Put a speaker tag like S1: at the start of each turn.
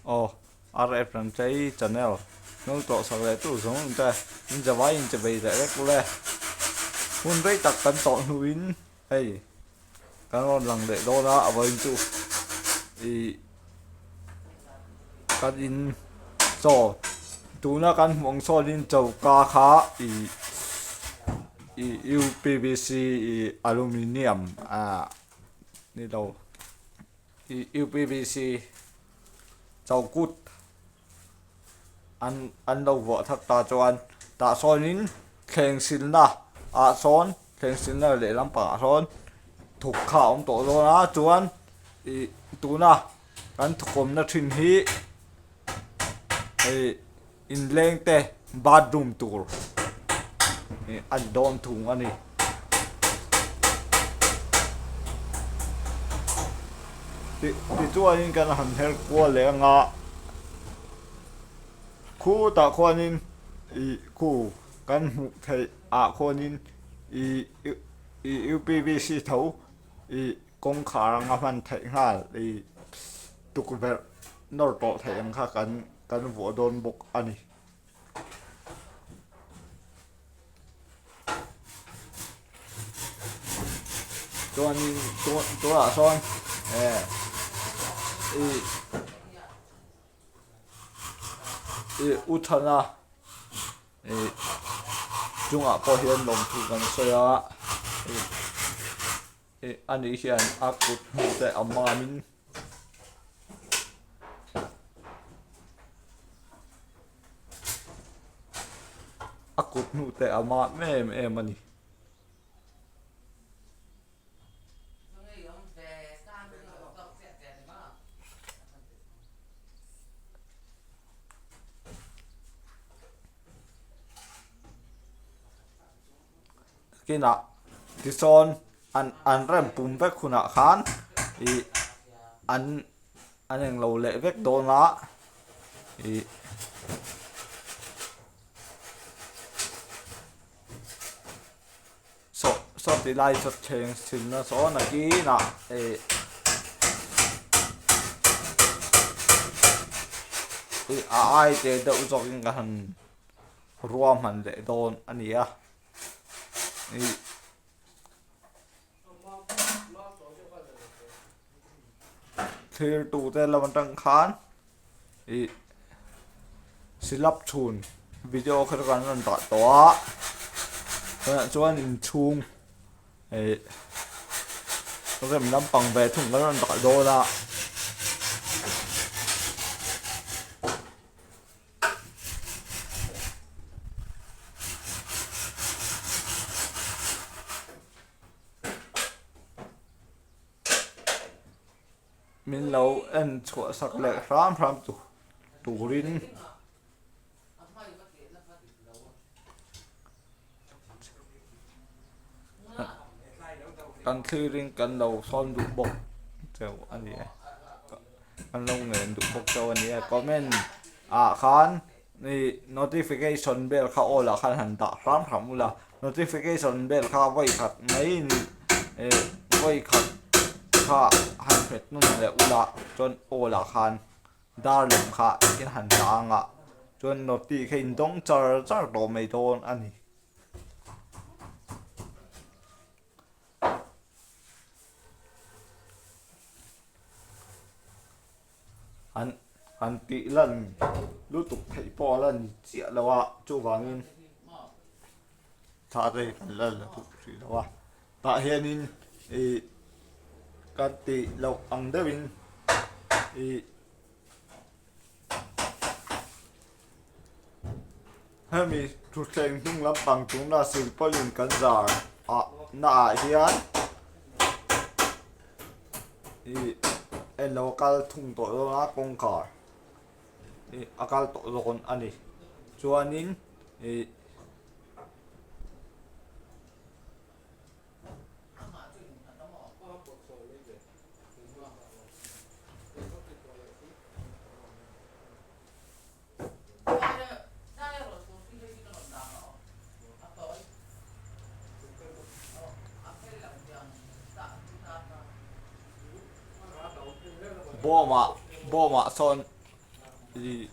S1: Aw RF Ramchei channel hnung tawh sak leh tu zawng zawng te in zavai in che bei leh vek ule. Hun rei tak kan tawh hnuin hei kan rawn lang leh dawn a a vawiin chu ih kan in chaw tuna kan hmuh ang sawnin choka kha ih ih upvc ih aluminium ah ni lo. Ih UPBC chokut an an lo vuah thak ta chuan tah sawnin thleng silna ah sawn thleng silna lehlam pangah sawn thuk kha a awm tawh dawn a chuan ih tuna kan thukawmna thin hi ih inleng te bathroom tur ih a ni dawn thung a ni. Tichuanin kan han her kual leh anga khutah khuanin ih khu kan hmuh theih ah khuanin ih ih upvc tho ih kawngkhar anga hman theih nghal ih tukverh nawr tawh theih ang kha kan kan vuah dawn bawk a ni. Chuanin tunah sawn eh ih ih u thana ih chungah pawh hian lawmthu kan sawi a ih ih ani hian a kut hmuh te a mamin. A kut hnuh te a mam em em a ni. Kinah tisawn an an rem pum vek hunah khan ih an an englo leh vek dawn a ih saw saw ti lai saw thleng chhimna sawn a kinah ih ih a ai te deuh zawkin ka han ruahman leh dawn a ni a ih. Thlir tute lam atang khan ih silap chhun video kha chu kan rawn dah tawh a tunah chuan inchhung ih rem lampang ve thung kan rawn dah dawn a. Min lo en chhuah sak leh hram hram tu turin kan thlirin kan lo sawn duh bawk cheu a ni e. An lo ngen duh bawk chauh a ni a, comment ah khan ih notification bell kha all ah khan han dah hram hram ula, notification bell kha vawi khat mai in ih vawi khat kha han hmet hnun leh ula chuan all ah khan dar lem kha in han dah ang a, chuan noti kha in dawng char char tawh mai dawn a ni. An han tih lan lutuk theih pawh a la ni chiah lo a chuvangin thla te hi kan la la duh hrih lo a tah hianin ih kan tih loh ang deuhin ih. Hemi thutthleng hnung lampang tuna silpawlin kan zar ah na ah hian ih eng lo a kal thung tawh dawn a kawngkhar ih a kal tawh dawn a ni chuanin ih. Bawmah bawmah sawn. Ih.